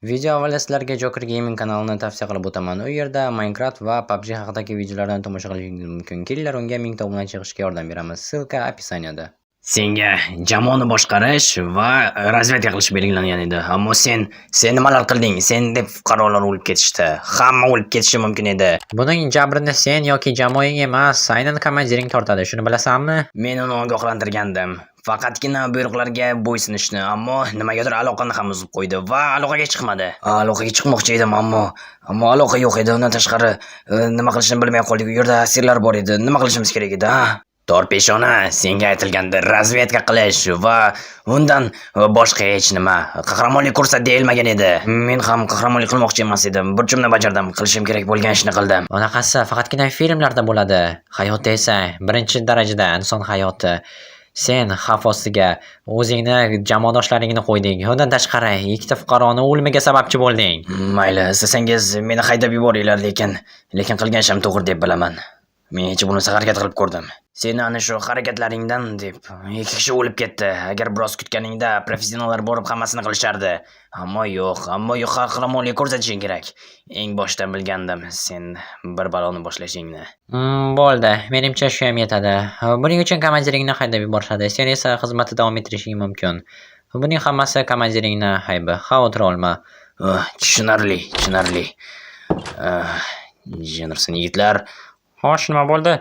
Video avvalida sizlarga Joker Gaming kanalini tavsiya qilib o'taman. U yerda Minecraft va PUBG haqidagi videolarni tomosha qilishingiz mumkin. Kelinglar, unga 1000 ta obunachi yig'ishga yordam beramiz. Ссылка описаниеda. Senga jamoani boshqarish va razvedka qilish belgilangan edi. Ammo sen nimalar qilding? Sen deb fuqarolar o'lib ketishdi. Hamma o'lib ketishi mumkin edi. Buning jabrini sen yoki jamoang emas, aynan komandiring tortadi. Shuni bilasanmi? Men uni ogohlantirgandim. Faqatgina buyruqlarga bo'ysunishni, ammo nimagadir aloqani ham uzib qo'ydi va aloqaga chiqmadi. Aloqaga chiqmoqchi edim, ammo aloqa yo'q edi. Undan tashqari, nima qilishni bilmay qoldik. U yerda asirlar bor edi. Nima qilishimiz kerak edi, ha? Torpeshona, senga aytilgandi razvedka qilish va undan boshqa hech nima. Qahramonlik ko'rsat deyilmagan edi. Men ham qahramonlik qilmoqchi emas edim. Burchimni bajardim. Qilishim kerak bo'lgan ishni qildim. Unaqasi faqatgina filmlarda bo'ladi. Hayotda esa birinchi darajada inson hayoti. Sen xavf ostiga o'zingni jamoadoshlaringni qo'yding. Undan tashqari ikkita fuqaroni o'limiga sababchi bo'lding. Mayli, istasangiz meni haydab yuboringlar, lekin qilgan ishim to'g'ri deb bilaman. Men hech bo'lmasa harakat qilib ko'rdim. Seni ana shu harakatlaringdan deb ikki kishi o'lib ketdi. Agar biroz kutganingda professionallar borib hammasini qilishardi. Ammo yo'q, qahramonlik ko'rsatishing kerak. Eng boshidan bilgandim sen bir baloni boshlashingni. Bo'ldi. Menimcha shu ham yetadi. Buning uchun komandiringni haydab yuborishadi. Sen esa xizmatda davom ettirishing mumkin. Buning hammasi komandiringni aybi. Xavotir olma. Tushunarli, tushunarli. Jennerson yigitlar. Xo'sh, nima bo'ldi?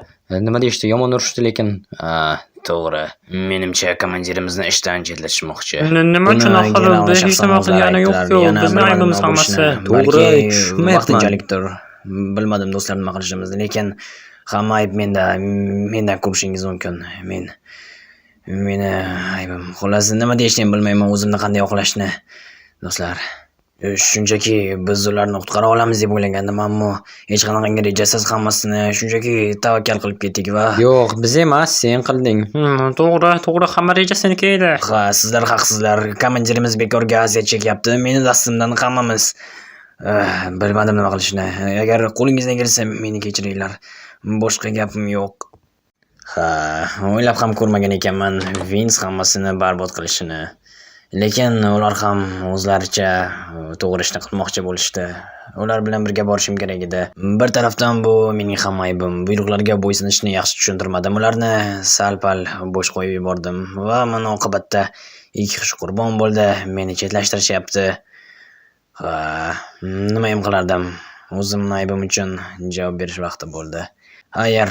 Nima deyishdi? Yomon urishdi, lekin to'g'ri. Menimcha komandirimizni ishdan chetlatishmoqchi. Nima uchun Buni axir general biz hech shaxsan nima o'zlari qilgani aytdilar. yo'q-ku. Yana Bizni bilmadim aybimiz nima hammasi. bo'lishini. To'g'ri, Balki tushunmayapman. vaqtinchalikdir. Bilmadim do'stlar nima qilishimizni, lekin hamma ayb menda. Mendan ko'rishingiz mumkin. Meni aybim. Xullas, nima deyishni ham bilmayman, o'zimni qanday oqlashni. Do'stlar, shunchaki biz ularni qutqara olamiz deb o'ylagandim, ammo hech qanaqangi rejasiz hammasini shunchaki tavakkal qilib ketdik va Yo'q, biz emas, sen qilding. To'g'ri, to'g'ri, hamma reja seniki edi. Ha, sizlar haqsizlar. Komandirimiz bekorga aziyat chekyapti. Meni dastimdan hammamiz. Bilmadim nima qilishni. Agar qo'lingizdan kelsa meni kechiringlar. Boshqa gapim yo'q. Ha, o'ylab ham ko'rmagan ekanman Vins hammasini barbod qilishini. Lekin ular ham o'zlaricha to'g'ri ishni qilmoqchi bo'lishdi. Ular bilan birga borishim kerak edi. Bir tarafdan bu mening ham aybim. Buyruqlarga bo'ysunishni yaxshi tushuntirmadim. Ularni sal-pal bo'sh qo'yib yubordim va mana oqibatda ikki kishi qurbon bo'ldi. Meni chetlashtirishyapti. Ha, nima ham qilardim? O'zimni aybim uchun javob berish vaqti bo'ldi. Xayr,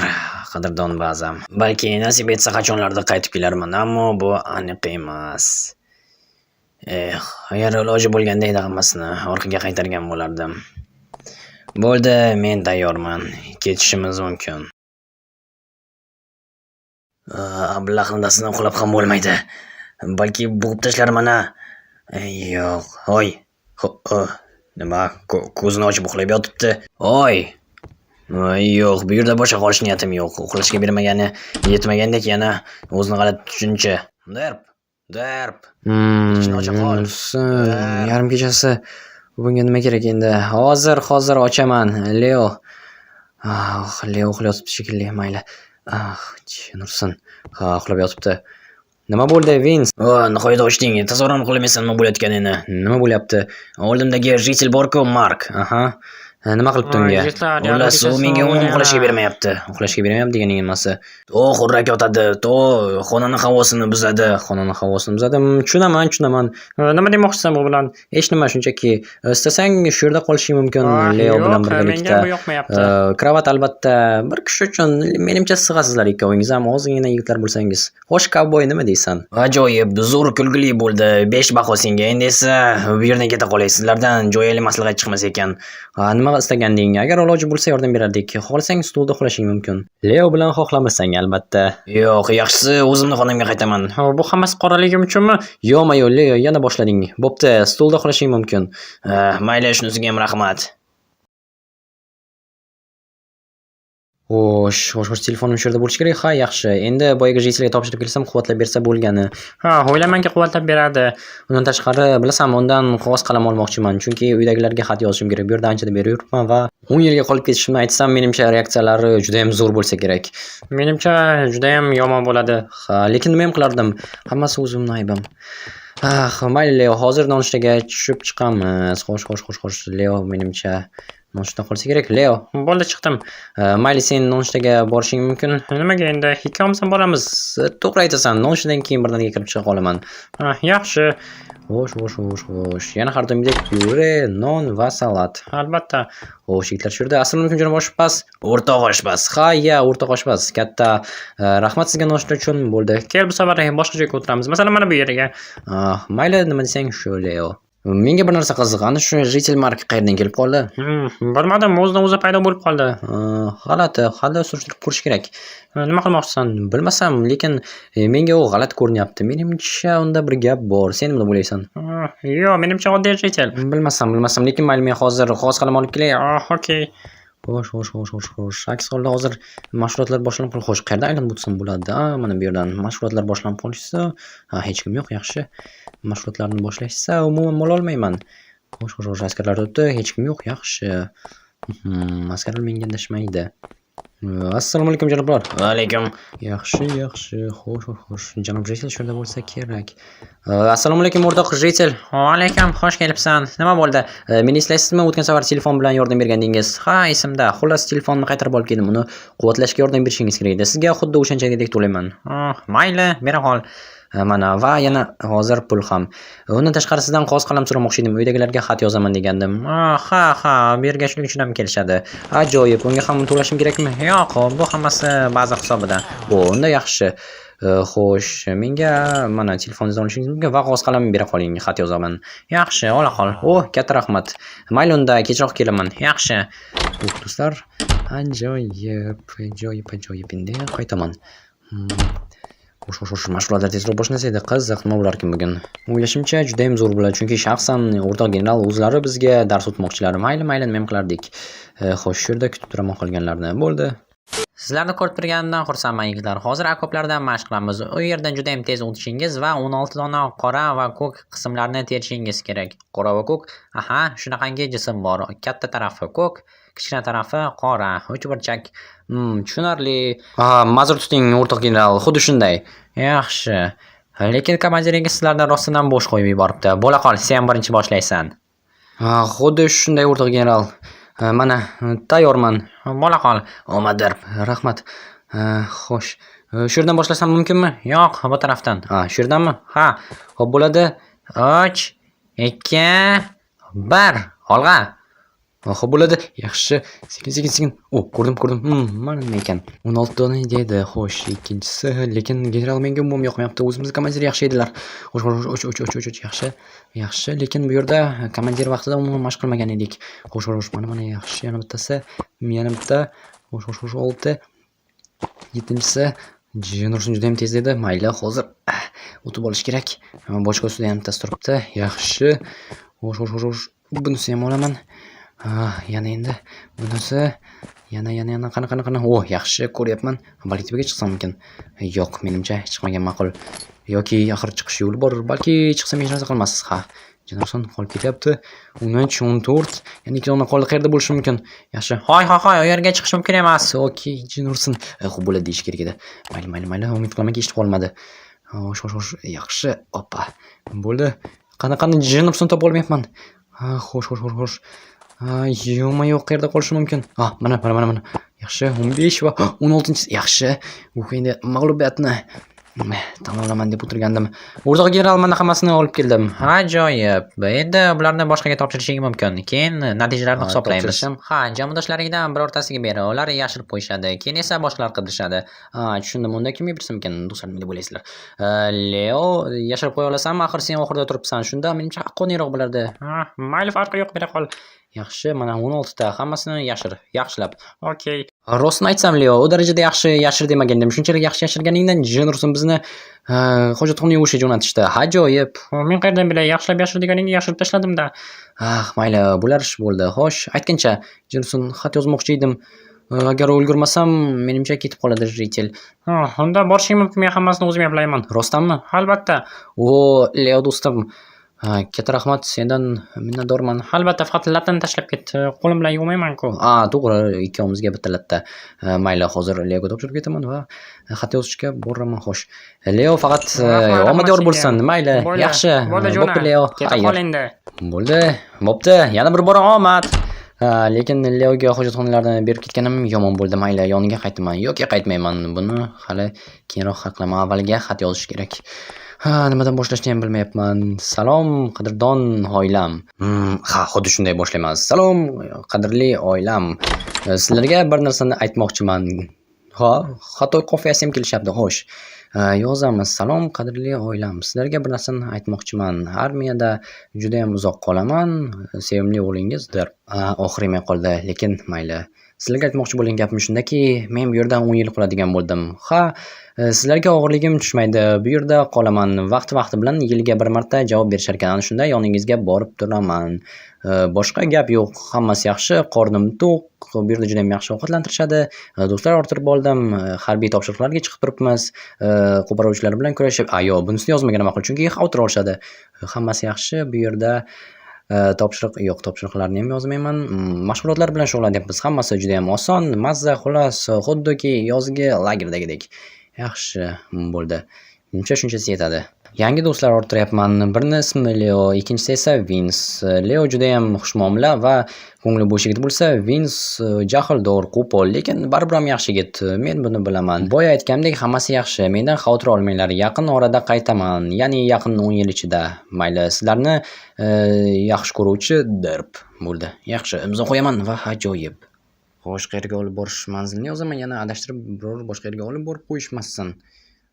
qadrdon bazam. Balki nasib etsa qachonlardir qaytib kelarman, ammo bu aniq emas. Eh, agar iloji bo'lganda edi hammasini orqaga qaytargan bo'lardim. Bo'ldi, men tayyorman. Ketishimiz mumkin. Ablahni dastidan uxlab ham bo'lmaydi. Balki bo'g'ib tashlarman a. Yo'q. Hoy. Nima? Ko'zini ochib uxlab yotibdi. Hoy. Yo'q, bu yerda boshqa qolish niyatim yo'q. Uxlashga bermagani yetmagandek yana o'zini g'alati tushuncha. Derp. Derp. Ichini ocha qol. Yarim kechasi bunga nima kerak endi? Hozir, hozir ochaman. Leo. Ah, Leo uxlayotibdi shekilli, mayli. Ah, Nursin. Ha, uxlab yotibdi. Nima bo'ldi, Vins? O, nihoyat ochding. Tasavvur ham qilmaysan nima bo'layotganini. Nima bo'lyapti? Oldimdagi житель bor-ku, Mark. Aha. Nima qilibdi unga? Yigitlar, yarim Xullas, u kechasi menga nima umuman uxlashga bo'lgani? bermayapti. Uxlashga bermayapti deganing nimasi? To xurrak otadi, to xonani havosini buzadi. Xonani havosini buzadi. Tushunaman, tushunaman. Nima demoqchisan bu bilan? Hech nima, shunchaki istasang shu yerda qolishing mumkin Ah, Leo yo'q, bilan menga birgalikda. bu yoqmayapti. Kravat albatta bir kishi uchun menimcha sig'asizlar ikkovingiz ham ozgina yigitlar bo'lsangiz. Xo'sh, kovboy nima deysan? Ajoyib, zo'r kulgili bo'ldi. 5 baho senga. Endi esa bu yerdan keta qolay. Sizlardan jo'yali maslahat chiqmas ekan. Ha, nima istaganding? Agar iloji bo'lsa yordam berardik. Xohlasang stulda uxlashing mumkin. Leo bilan xohlamasang albatta. Yo'q, yaxshisi o'zimni xonamga qaytaman. Ha, bu hammasi qoraligim uchunmi? Yo'ma-yo'q, Leo, yana boshlading. Bo'pti, stulda uxlashing mumkin. Mayli, shunisiga ham rahmat. Xo'sh, xo'sh, xo'sh, telefonim shu yerda bo'lishi kerak. Ha, yaxshi. Endi boyagi житель ga topshirib kelsam, quvvatlab bersa bo'lgani. Ha, o'ylamanki quvvatlab beradi. Undan tashqari, bilasanmi, undan qog'oz qalam olmoqchiman, chunki uydagilarga xat yozishim kerak. Bu yerda anchadan beri yuribman va 10 yilga qolib ketishimni aytsam, menimcha reaksiyalari juda ham zo'r bo'lsa kerak. Menimcha juda ham yomon bo'ladi. Ha, lekin nima ham qilardim? Hammasi o'zimning aybim. Ah, mayli, Leo, hozir nonushtaga tushib chiqamiz. Xo'sh, xo'sh, xo'sh, xo'sh. Leo menimcha nonushta qilsa kerak. Leo, Bo'ldi, chiqdim. Mayli, sen nonushtaga borishing mumkin. Nimaga endi? Ikkovimiz ham boramiz. To'g'ri aytasan, nonushtadan keyin birdaniga kirib chiqa qolaman. Ha, yaxshi. Xo'sh, xo'sh, xo'sh, xo'sh. Yana har doimgidek pyure, non va salat. Albatta. Xo'sh, yigitlar shu yerda. Assalomu alaykum, janob oshpaz. O'rtoq oshpaz. Ha, ya, o'rtoq oshpaz. Katta rahmat sizga nonushta uchun. Bo'ldi. Kel, bu safar boshqa joyga o'tiramiz. Masalan, mana bu yerga. Ah, mayli, nima desang shu, Leo. Menga bir narsa qiziq. Ana shu житель Mark qayerdan kelib qoldi? Bilmadim, o'zidan o'zi paydo bo'lib qoldi. G'alati, hali surishtirib ko'rish kerak. Nima qilmoqchisan? Bilmasam, lekin menga u g'alati ko'rinyapti. Menimcha, unda bir gap bor. Sen nima deb o'ylaysan? Yo'q, menimcha oddiy житель. Bilmasam, bilmasam, lekin mayli, men hozir qog'oz qalam olib kelay. Ah, okey. Xo'sh, xo'sh, xo'sh, xo'sh, xo'sh. Aks holda hozir mashg'ulotlar boshlanib qol. Xo'sh, qayerdan aylanib o'tsam bo'ladi? A, mana bu yerdan mashg'ulotlar boshlanib qolishsa, ha, hech kim yo'q, yaxshi. Mashg'ulotlarni boshlashsa, umuman bo'lolmayman. Xo'sh, xo'sh, xo'sh, askarlar turibdi, hech kim yo'q, yaxshi. Askarlar menga indashmaydi. Assalomu alaykum, janoblar. Va alaykum. Yaxshi, yaxshi. Xo'sh, xo'sh, xo'sh. Janob житель shu yerda bo'lsa kerak. Assalomu alaykum, o'rtoq житель. Va alaykum, xush kelibsan. Nima bo'ldi? Meni eslaysizmi? O'tgan safar telefon bilan yordam bergandingiz. Ha, esimda. Xullas, telefonni qaytarib olib keldim. Uni quvvatlashga yordam berishingiz kerak edi. Sizga xuddi o'shanchagidek to'layman. Oh, mayli, bera qol. Mana va yana hozir pul ham. Undan tashqari sizdan qog'oz qalam so'ramoqchi edim. Uydagilarga xat yozaman degandim. Ah, ha, ha, bu yerga shuning uchun ham kelishadi. Ajoyib. Unga ham to'lashim kerakmi? Yo'q, bu hammasi baza hisobida. O, unda yaxshi. Xo'sh, menga mana telefoningizni olishingiz mumkin va qog'oz qalam bera qoling, xat yozaman. Yaxshi, ola qol. O, katta rahmat. Mayli, unda kechroq kelaman. Yaxshi. Uh, do'stlar, ajoyib, ajoyib, ajoyib. Endi qaytaman. Xo'sh, xo'sh, xo'sh, mashg'ulotlar tezroq boshlansa edi. Qiziq, nima bo'larkin bugun? O'ylashimcha, juda ham zo'r bo'ladi, chunki shaxsan o'rtoq general o'zlari bizga dars o'tmoqchilar. Mayli, mayli, nima ham qilardik. Xo'sh, shu yerda kutib turaman qolganlarni. Bo'ldi. Sizlarni ko'rib turganimdan xursandman, yigitlar. Hozir okoplardan mashq qilamiz. U yerdan juda ham tez o'tishingiz va 16 dona qora va ko'k qismlarni terishingiz kerak. Qora va ko'k, aha, shunaqangi jism bor. Katta tarafi ko'k, kichkina tarafi qora, uchburchak. Tushunarli. Ha, ma'zur tuting, o'rtoq general, xuddi shunday. Yaxshi. Lekin komandiringiz sizlarni rostdan bo'sh qo'yib yuboribdi. Bo'la qol, sen birinchi boshlaysan. Ha, xuddi shunday, o'rtoq general. Ha, mana, tayyorman. Bo'la qol. Omad. Rahmat. Ha, xo'sh. Shu yerdan boshlasam mumkinmi? Yo'q, bu tarafdan. Ha, shu yerdanmi? Ha. Xo'p, bo'ladi. 3 2 1. Olg'a. Xo'p, bo'ladi. Yaxshi. Sekin, sekin, sekin. O, ko'rdim, ko'rdim. Mana nima ekan. 16 dona dedi. Xo'sh, ikkinchisi, lekin general menga umuman yoqmayapti. O'zimizni komandir yaxshi edilar. Xo'sh, xo'sh, uch, uch, uch, uch, uch, yaxshi. Yaxshi, lekin bu yerda komandir vaqtida umuman mashq qilmagan edik. Xo'sh, xo'sh, xo'sh, mana, mana yaxshi, yana bittasi, yana bitta. Xo'sh, xo'sh, xo'sh, olti. Yettinchisi. Jin ursin, juda ham tez edi. Mayli, hozir o'tib olish kerak. Bochka ustida ham bittasi turibdi. Yaxshi. Xo'sh, xo'sh, xo'sh, xo'sh. Bunisi ham olaman. Yana endi bunisi, yana, yana, yana, qani, qani, qani. O, yaxshi, ko'ryapman. Balki tepaga chiqsam mumkin. Yo'q, menimcha chiqmagan ma'qul. Yoki axir chiqish yo'li bor. Balki chiqsam hech narsa qilmas. Ha, jin ursin, qolib ketyapti. 13, 14, yana ikki dona qoldi. Qayerda bo'lishi mumkin? Yaxshi. Hoy, hoy, hoy, u yerga chiqish mumkin emas. Okey, jin ursin. Xo'p, bo'ladi deyish kerak edi. Mayli, mayli, mayli. Umid qilamanki, eshitib qolmadi. Xo'sh, xo'sh, xo'sh. Yaxshi. Oppa. Bo'ldi. Qani, qani, jin ursin, topa olmayapman. Ha, xo'sh, xo'sh, xo'sh, xo'sh. Ha, yo'qma, yo'q, qayerda qolishi mumkin? Ha, mana, mana, mana, mana. Yaxshi, 15 va 16-chisi. Yaxshi. Uh, endi mag'lubiyatni tan olaman deb o'tirgandim. O'rtoq general, mana hammasini olib keldim. Ajoyib. Endi bularni boshqaga topshirishing mumkin. Keyin natijalarni Ha, hisoblaymiz. topshirishim? Ha, jamoadoshlaringdan birortasiga ber. Ular yashirib qo'yishadi. Keyin esa boshqalar qidirishadi. Ha, tushundim. Unda kimga bersam ekan? Do'stlar, nima deb o'ylaysizlar? Leo, yashirib qo'ya olasanmi? Axir sen oxirida turibsan. Shunda menimcha haqqoniyroq bo'lardi. Ha, mayli, farqi yo'q, bera qol. Yaxshi, mana 16 ta, hammasini yashir, yaxshilab. Okey. Rostini aytsam, Leo, u darajada yaxshi yashir demagandim. Shunchalik yaxshi yashirganingdan jin ursin bizni hojatxona yuvishga jo'natishdi. Ajoyib. Men qayerdan bilay, yaxshilab yashir deganingni yashirib tashladim-da. Ah, mayli, bular ish bo'ldi. Xo'sh, aytgancha, jin ursin, xat yozmoqchi edim. Agar ulgurmasam, menimcha ketib qoladi житель. Ha, unda borishing mumkin, men hammasini o'zim eplayman. Rostdanmi? Albatta. O, Leo do'stim. Ha, katta rahmat, sendan minnatdorman. Albatta, faqat lattani tashlab ket. Qo'lim bilan yuvmayman-ku. A, to'g'ri, ikkovimizga bitta latta. Mayli, hozir Leoga topshirib ketaman va xat yozishga boraman. Xo'sh. Leo faqat Rahmat, omad rahmat yor senga. bo'lsin. Mayli, Bo'ldi. yaxshi. Bo'ldi, jo'na. Bo'pti, Leo. Keta Xayr. qol endi. Bo'ldi. Bo'pti. Yana bir bora omad. Ha, lekin Leoga hojatxonalarni berib ketganim yomon bo'ldi. Mayli, yoniga qaytaman yoki qaytmayman. Buni hali keyinroq hal qilaman. Avvaliga xat yozish kerak. Ha, nimadan boshlashni ham bilmayapman. Salom, qadrdon oilam. Ha, xuddi shunday boshlayman. Salom, qadrli oilam. Sizlarga bir narsani aytmoqchiman. Ha, hatto qofiyasi ham kelishyapti. Xo'sh. Yozamiz. Salom, qadrli oilam. Sizlarga bir narsani aytmoqchiman. Armiyada juda ham uzoq qolaman. Sevimli o'g'lingizdir. Oxiri yemay qoldi, lekin mayli. Sizlarga aytmoqchi bo'lgan gapim shundaki, men bu yerda 10 yil qoladigan bo'ldim. Ha, sizlarga og'irligim tushmaydi. Bu yerda qolaman. Vaqti-vaqti bilan yiliga bir marta javob berishar ekan. Ana shunda yoningizga borib turaman. Boshqa gap yo'q. Hammasi yaxshi, qornim to'q. Bu yerda juda ham yaxshi ovqatlantirishadi. Do'stlar orttirib oldim. Harbiy topshiriqlarga chiqib turibmiz. Qo'poruvchilar bilan kurashib, a, yo'q, bunisini yozmaganim ma'qul, chunki xavotir olishadi. Hammasi yaxshi. Bu yerda topshiriq yo'q, topshiriqlarni ham yozmayman. Mashg'ulotlar bilan shug'ullanyapmiz. Hammasi juda ham oson, mazza, xullas, xuddiki yozgi lagerdagidek. Yaxshi bo'ldi. Menimcha shunchasi yetadi. Yangi do'stlar orttiryapman. Birini ismi Leo, ikkinchisi esa Vins. Leo juda ham xushmuomala va ko'ngli bo'sh yigit bo'lsa, Vins jahldor, qo'pol, lekin baribir ham yaxshi yigit. Men buni bilaman. Boya aytganimdek, hammasi yaxshi. Mendan xavotir olmanglar. Yaqin orada qaytaman. Ya'ni yaqin 10 yil ichida. Mayli, sizlarni yaxshi ko'ruvchi Derp bo'ldi. Yaxshi, imzo qo'yaman va ajoyib. Xo'sh, qayerga olib borish manzilini yozaman, yana adashtirib biror boshqa yerga olib borib qo'yishmasin.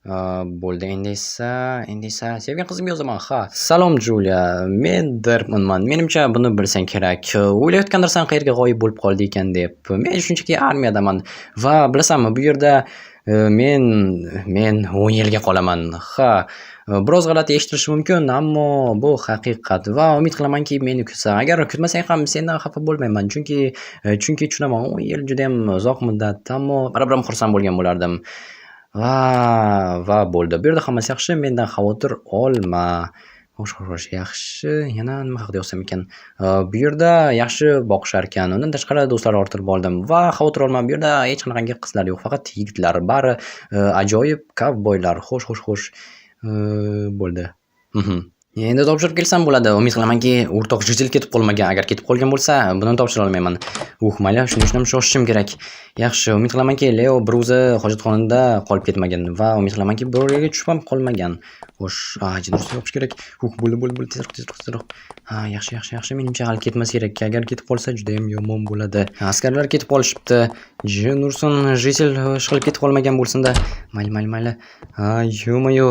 Bo'ldi, endi esa sevgan qizimga yozaman. Ha, salom Julia, men Derpmanman. Menimcha buni bilsang kerak. O'ylayotgandirsan qayerga g'oyib bo'lib qoldi ekan deb. Men shunchaki armiyadaman va bilasanmi, bu yerda men 10 yilga qolaman. Ha, biroz g'alati eshitilishi mumkin, ammo bu haqiqat va umid qilamanki, meni kutsan. Agar kutmasang ham sendan xafa bo'lmayman, chunki tushunaman, 10 yil juda ham uzoq muddat, ammo baribir ham xursand bo'lgan bo'lardim. Va bo'ldi. Bu yerda hammasi yaxshi, mendan xavotir olma. Xo'sh, xo'sh, xo'sh, yaxshi. Yana nima haqida yozsam ekan? Bu yerda yaxshi boqishar ekan. Undan tashqari do'stlar orttirib oldim va xavotir olma, bu yerda hech qanaqangi qizlar yo'q, faqat yigitlar, bari ajoyib kovboylar. Xo'sh, xo'sh, xo'sh. Bo'ldi. Endi topshirib kelsam bo'ladi. Umid qilamanki, o'rtoq житель ketib qolmagan. Agar ketib qolgan bo'lsa, buni topshira olmayman. Mayli, shuning uchun ham shoshishim kerak. Yaxshi, umid qilamanki, Leo bir o'zi hojatxonada qolib ketmagan va umid qilamanki, biror yerga tushib ham qolmagan. Xo'sh, jinni yopish kerak. Bo'ldi, bo'ldi, bo'ldi, tezroq, tezroq, tezroq. Ha, yaxshi, yaxshi, yaxshi. Menimcha hali ketmas kerak. Agar ketib qolsa, juda ham yomon bo'ladi. Askarlar ketib qolishibdi. Jin ursin, житель ishqilib ketib qolmagan bo'lsin-da. Mayli, mayli, mayli. Ha, ё-моё.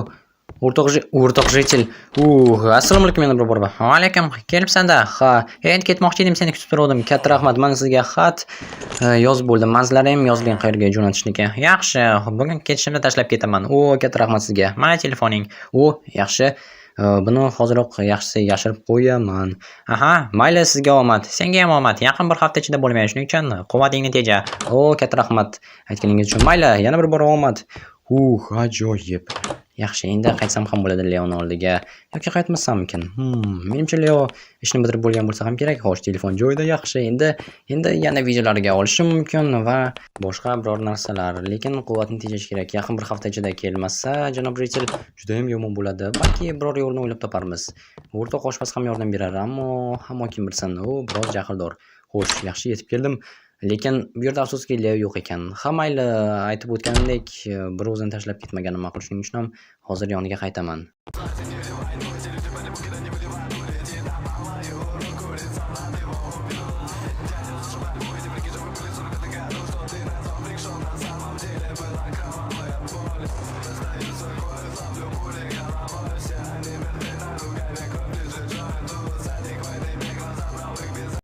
O'rtoq житель. Assalomu alaykum yana bir bor. Va alaykum, kelibsan-da. Ha, endi ketmoqchi edim, seni kutib turgandim. Katta rahmat. Mana sizga xat yozib bo'ldim. Manzillari ham yozilgan qayerga jo'natishniki. Yaxshi, bugun ketishimda tashlab ketaman. O, katta rahmat sizga. Mana telefoning. O, yaxshi. Buni hoziroq yaxshisi yashirib qo'yaman. Aha, mayli, sizga omad. Senga ham omad. Yaqin bir hafta ichida bo'lmaydi. Shuning uchun quvvatingni teja. O, katta rahmat aytganingiz uchun. Mayli, yana bir bor omad. Ajoyib. Yaxshi, endi qaytsam ham bo'ladi Leoni oldiga. Yoki qaytmasammikin? Menimcha Leo ishni bitirib bo'lgan bo'lsa ham kerak. Xo'sh, telefon joyida, yaxshi. Endi yana videolarga olishim mumkin va boshqa biror narsalar. Lekin quvvatni tejash kerak. Yaqin bir hafta ichida kelmasa, janob житель, juda ham yomon bo'ladi. Balki biror yo'lni o'ylab toparmiz. O'rtoq oshpaz ham yordam berar, ammo kim bilsin, u biroz jahldor. Xo'sh, yaxshi yetib keldim. Lekin bu yerda afsuski Leo yo'q ekan. Ha, mayli, aytib o'tganimdek, bir o'zini tashlab ketmaganim ma'qul. Shuning uchun ham hozir yoniga qaytaman.